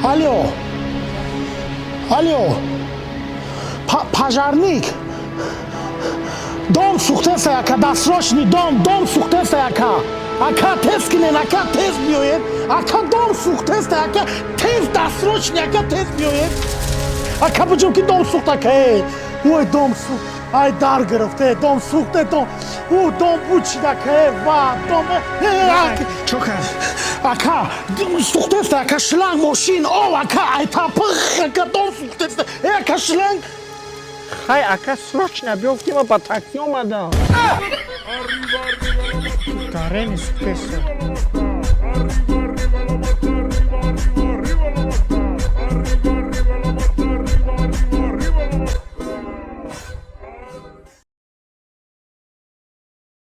Алло, алло, пожарник, дом сухтеса, ака, досрочный, дом сухтеса, ака, ака, тез кинен, ака, тез биёед, ака, дом сухтеса, ака, тез, досрочный, ака, тез биёед, ака, буҷум ки дом сухт, ака, э, ой, дом сухт, ай, дар гирифте, дом сухте, дом, ӯ дом бучид, ака, э, ва дом, э, Чо кард? Ака, сухтеста, ака, шланг, мошин, о, ака, айта пых, ака, дом сухтеста, э, ака, шланг. Хай, ака, срочно биёфти, ма ба такси омадам. Дарени сухтеса.